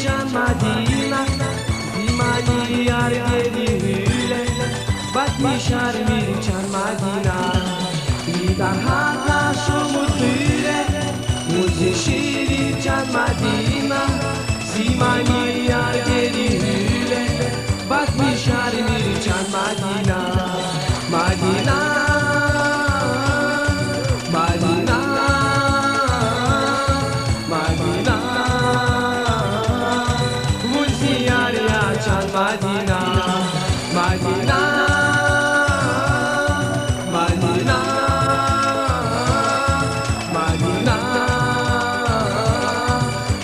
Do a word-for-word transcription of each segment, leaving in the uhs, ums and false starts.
чан Мадина, зи манияр гери гьуьле, батмишармир чан Мадина. Идан гьар къашумуз гъуьле, вун зи ширин чан Мадина, зи манияр гери гьуьле, батмишармир чан Мадина. Мадина, Мадина, Мадина, вун зи яр я чан Мадина. Мадина, Мадина, Мадина,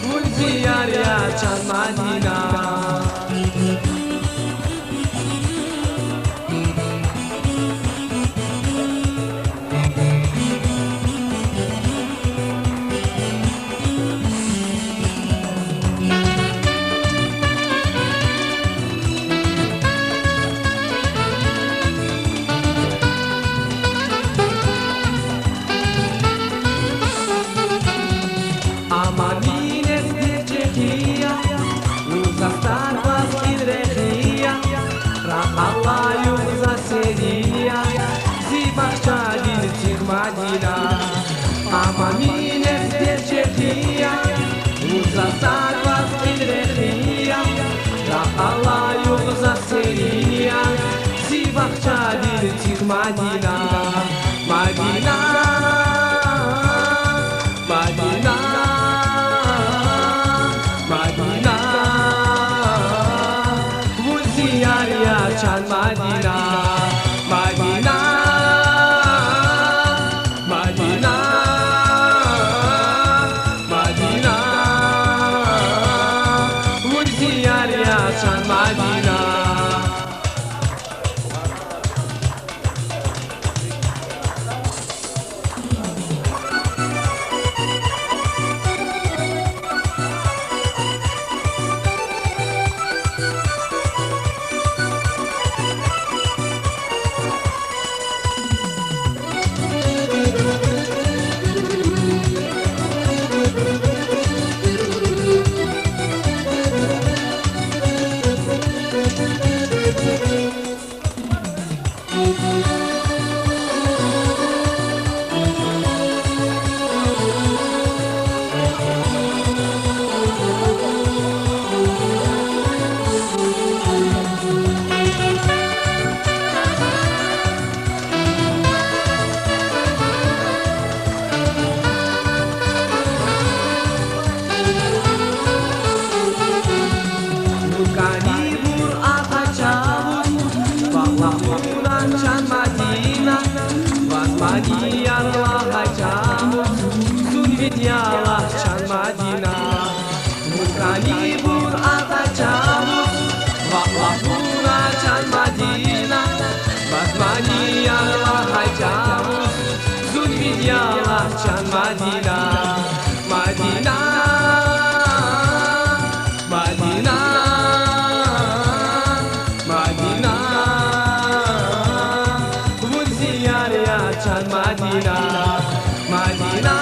вун зи яр я чан Мадина. Амма минет тир чӀехи я, вун за стар ваз кьил рехи я, ракъалай югъ за серин я, зи бахчадин цуьк Мадина. Амма минет тир чӀехи я, вун за стар ваз кьил рехи я, ракъалай югъ за серин я, зи бахчадин цуьк Мадина. Мадина, Мадина, Мадина, вун зи яр я чан Мадина. Мадина, Мадина, Мадина, вун зи яр я чан Мадина. Вун кӀанибур акъача вуз, ваъ, лагь вуна, чан Мадина, ваз манияр лагьай чӀавуз, зун вид я лагь, чан Мадина. Вун кӀанибур акъача вуз, ваъ, лагь вуна, чан Мадина, ваз манияр лагьай чӀавуз, зун вид я лагь, чан Мадина. Мадина, Мадина, Мадина, вун зи яр я чан Мадина. Мадина,